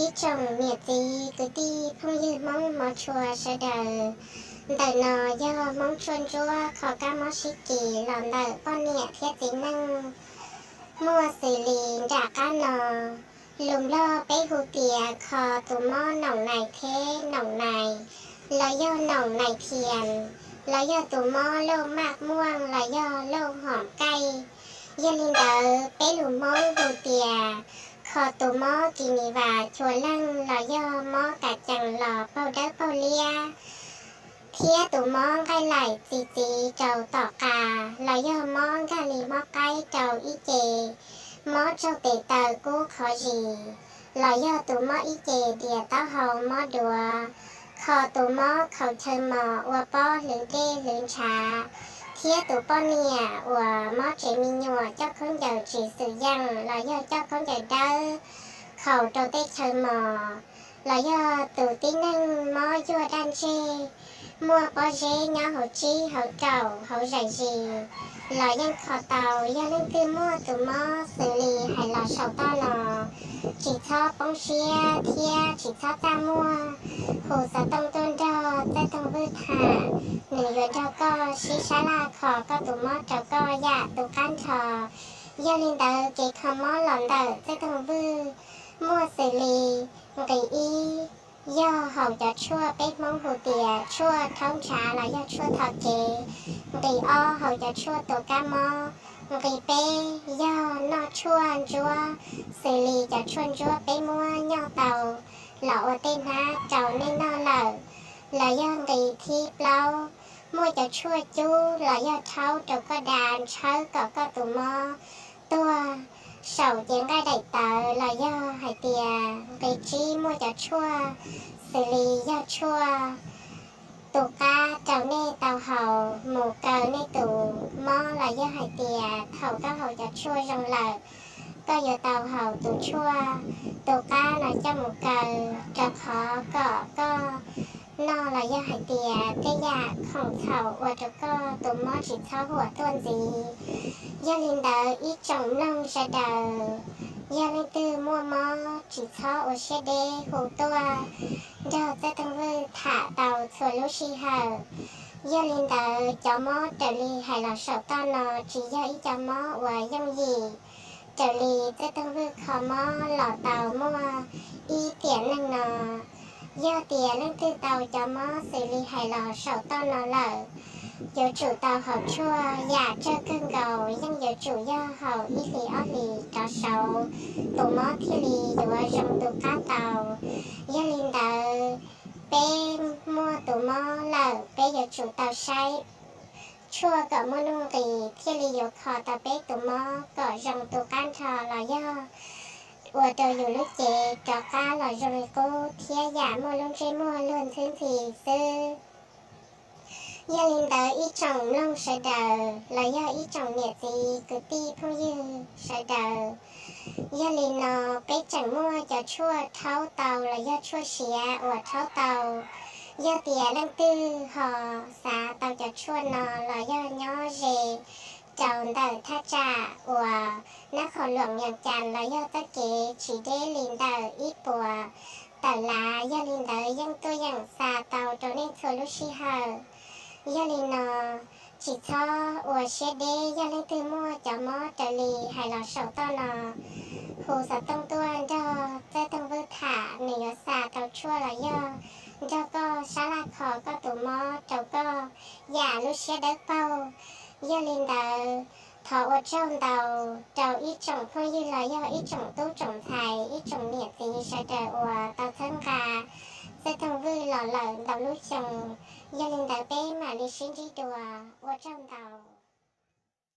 Ib tsoom niam txiv kwv tij phooj ywg Hmoob hmov tshua sawv daws, ntawm no yog Hmoob tshuaj ntsuab kho kab mob sib kis los ntawm poj niam thiab txiv neej, muaj xws li nram qab no. Lus Nplog peb hu tias kho tus mob noom nais theb, noom nais, los yog noom nais thias, los yog tus mob lauj maj muaj los yog lauj hom kaij. Yog li ntawd peb lus Hmoob hu tias kho tus mob kis nis vas chua leej los yog mob kas cees los paug dawb paug liab, thiab tus mob nqaij laim txi txiv rau tom qab los yog mob nkag li mob qaib rau ib ce, mob raug tes taw kub qhov zis, los yog tus mob ib ce dias taub hau mob duav, kho tus mob khaus chaw mos ua pob hlwv dej hlwv ntshav, thiab tus poj niam uas mob tsev me nyuam coj khaub ncaws tsis xwm yeej los yog coj khaub ncaws dawb khaus rau tej chaw mos, los yog tus tib neeg mob yuag daj ntseg, muaj pob zeb nyob hauv tsib hauv raum hauv zais zis, los yeej kho tau. Yog leej twg muaj tus mob xws li hais los saum toj no, tsis txhob poob siab thiab tsis txhob txaj muag, hu xov tooj tuaj nrog Txawj Toog Vwj tham, nws yuav nrog koj sib sab laj kho koj tus mob rau koj yam tu qab nrho. Yog li ntawd kev kho mob los ntawm Txawj Toog Vwj muaj xws li: nqis ib, yog haus cov tshuaj peb Hmoob hu tias tshuaj rhaub ntshav los yog tshuaj tho kev. Nqis ob, haus cov tshuaj tua kab mob. Nqis peb, yog noj tshuaj ntsuab, xws li cov tshuaj ntsuab peb muab nyoj tau los ua tej hnab rau nej noj lawm. Los yog nqis thib plaub, muaj cov tshuaj cub los yog rhaub rau koj da ntshawb kom koj tus mob tuag saum cev nqaij daim tawv. Los yog hais tias nqis tsib, muaj cov tshuaj xws li yog tshuaj tu qab rau nej tau haus mus kaw nej tus mob. Los yog hais tias thaum koj haus cov tshuaj zoo lawm, koj yuav tau haus tus tshuaj tu qab no coj mus kaw, rau qhov kom koj noj los yog hais tias tej yam khoom txhaum ua rau koj tus mob tsis txhob huam tuaj ntxiv. Yog li ntawd ib tsoom mloog sawv daws, yog leej twg muaj mob tsis txhob ua siab deb, hu tuaj nrog Txawj Toog Vwj tham tau txhua lub sij hawm. Yog li ntawd cov mob raws li hais los saum toj no tsis yog ib co mob uas yooj yim. Raws li Txawj Toog Vwj kho mob los tau muaj ib tiam neej no, yog tias leej twg tau cov mob xws li hais los saum toj no lawm, yuav tsum tau haus tshuaj yam tsawg kawg nkaus, yeej yuav tsum yog haus ib hlis ob hlis rov saud, tus mob thiaj li yuav zoo tu qab tau. Yog li ntawd, peb muaj tus mob lawm, peb yuav tsum tau saib tshuaj kom muaj nuj nqis thiaj li yuav kho tau peb tus mob kom zoo tu qab nrho los yog ua rau yus lub cev rov qab los zoo li qub thiab yam muaj lub ntsej muag luag ntxhwb ntxhi xwb. Yog li ntawd ib tsoom mloog sawv daws los yog ib tsoom niam txiv kwv tij phooj ywg sawv daws, yog li no peb tseem muaj cov tshuaj rhaub tau los yog tshuaj siav uas rhaub tau. Yog tias leej twg ho xav tau cov tshuaj no los yog nyob ze rau ntawm thaj tsam uas nab qhov luam nyees cas los yog txoj kev tsis deb li ntawm ib puas tawm lav, yog li ntawd yeej tuaj yeem xa tau rau nej txhua lub sij hawm. Yog li no, tsis txhob ua siab deb, yog leej twg muaj cov mob raws li hais los saum toj no, hu xov tooj tuaj nrog Txawj Toog Vwj tham, nws yuav xa tau tshuaj los yog nrog koj sab laj kho koj tus mob rau koj yam lub siab dawb paug. Yog li ntawd, thov ua tsaug ntau rau ib tsoom phooj ywg los yog ib tsoom tub tsoom ntxhais, ib tsoom niam txiv sawv daws uas tau txhawb nqa Txawj Toog Vwj los lawm ntau lub xyoo. Yog li ntawd peb mam li sib ntsib dua, ua tsaug ntau.